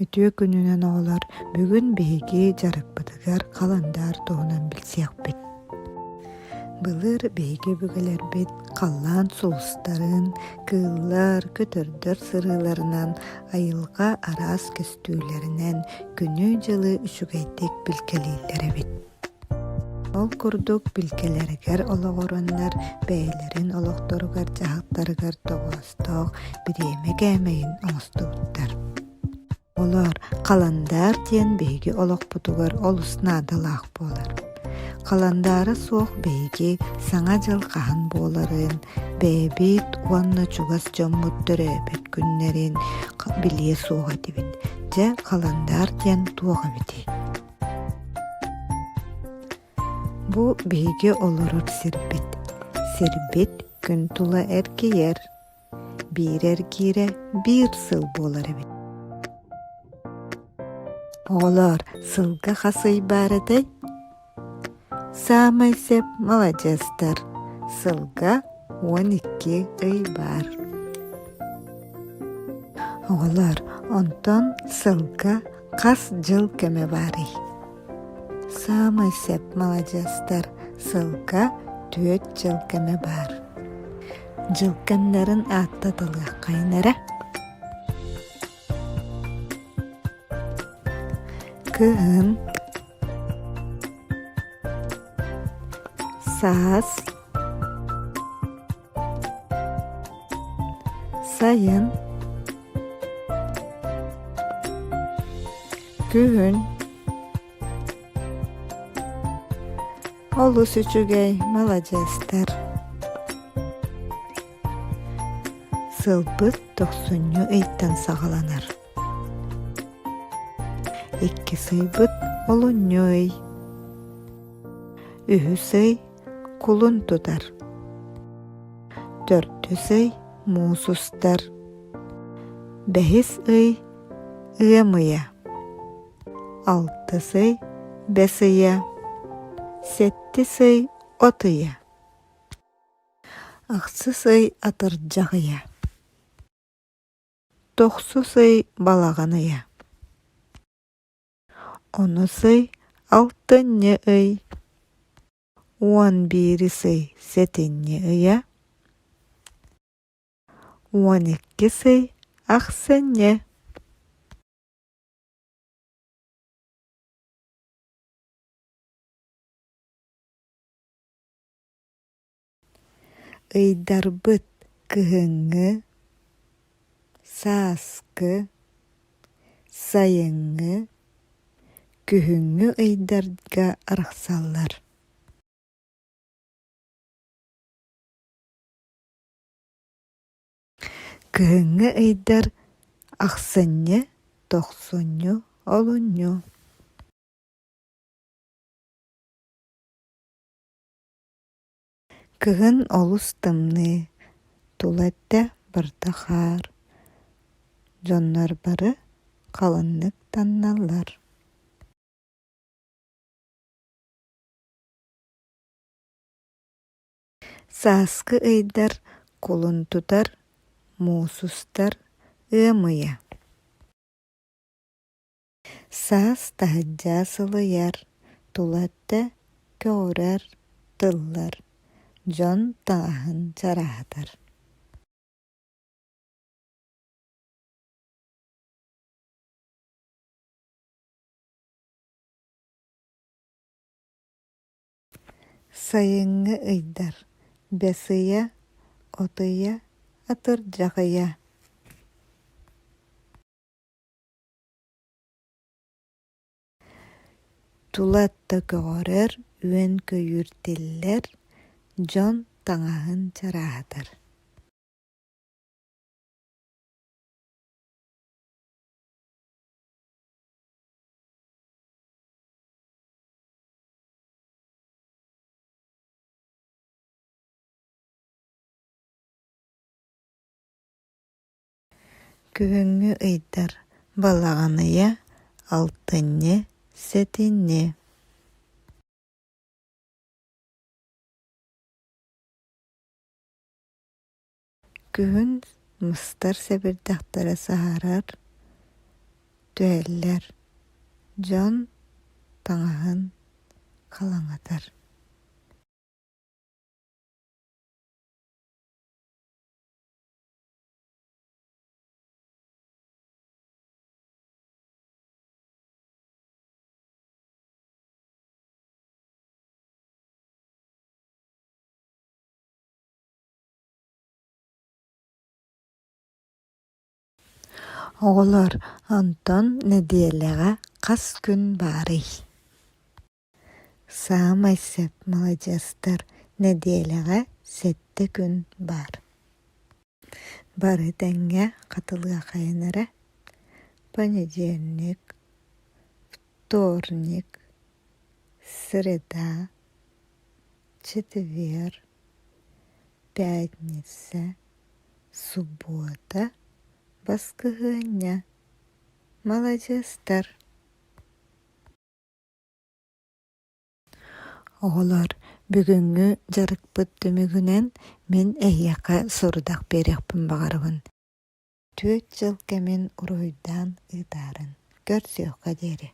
Үтүө күнүнэн оҕолор, бүгүн биһиги дьарыкпытыгар халандаар туһунан билсиэхпит. Былыр биһиги өбүгэлэрбит халлаан сулустарын, кыыллар, көтөрдөр сырыыларынан, айылҕа араас көстүүлэринэн күнү-дьылы үчүгэйдик билгэлииллэр эбит. Ол курдук билгэлэригэр олоҕураннар бэйэлэрин олохторугар-дьаһахтарыгар тоҕоостоох бириэмэ кээмэйин оҥостубуттар. Олор халандаар диэн биһиги олохпутугар олус наадалаах буолар. Халандаара суох биһиги Саҥа дьыл хаһан буоларын, бэйэбит уонна чугас дьоммут төрөөбүт күннэрин билиэ суох этибит. Дьэ, халандаар диэн туох эбитий? Бу биһиги олорор сирбит. Сирбит күн тула эргийэр. Биир эргиирэ биир сыл буолар эбит. Оҕолоор, сылга хас ый баар этэй? Саамай сөп маладьыастар. Сылга 12 ый баар. Оҕолоор, онтон сылга хас дьыл кэмэ баарый? Саамай сөп маладьыастар, сылга түөрт дьыл кэмэ баар. Дьыл кэмнэрин ааттаталыаххайын эрэ. Кыһын, саас, Сайын, күһүн олус үчүгэй маладьыастар. Сылбыт тохсунньу ыйтан саҕаланар. Иккис ыйбыт олунньу ый. Үһүс ый кулун тутар. Төрдүс ый муус устар. Бэһис ый ыам ыйа. Алтыс ый бэс ыйа. Сэттис ый от ыйа. Ахсыс ый атырдьах ыйа. Тохсус ый балаҕан ыйа. Онус ый алтынньы ый. 11 ый сэтинньи ыйа, 12 ый ахсынньы. Ыйдарбыт кыһыҥҥы, сааскы, сайыҥҥы, күһүҥҥү ыйдарга арахсаллар. Кыһыҥҥы ыйдар ахсынньы, тохсунньу, олунньу. Кыһын олус тымныы, тула өттө барыта хаар, дьоннор бары халыҥнык таҥналлар. Сааскы ыйдар кулун тутар, муус устар, ыам ыйа. Саас таһырдьа сылыйар, тула өттө көҕүрэр, тыллар, дьон таҥаһын чарааһатар. Сайыҥҥы ыйдар: бэс ыйа, от ыйа, атырдьах ыйа. Тула өттө көҕөрөр, үөн-көйүүр тиллэр, дьон таҥаһын чарааһатар. Күһүҥҥү ыйдар: балаҕан ыйа, алтынньы, сэтинньи. Күһүн мастар сэбирдэхтэрэ саһарар, Түһэллэр, дьон таҥаһын халыҥатар Оҕолор, онтон нэдиэлэҕэ хас күн баарый? Саамай сөп, маладьыастар, нэдиэлэҕэ 7 күн баар. Бары тэҥҥэ хатылыаххайын эрэ: понедельник, вторник, среда, четверг, пятница, суббота, баскыһыанньа. Маладьыастар! Оҕолор, бүгүҥҥү дьарыкпыт түмүгүнэн мин эһиэхэ сорудах биэриэхпин баҕарабын. Түөрт дьыл кэмин уруһуйдаан ыытаарын. Көрсүөххэ диэри.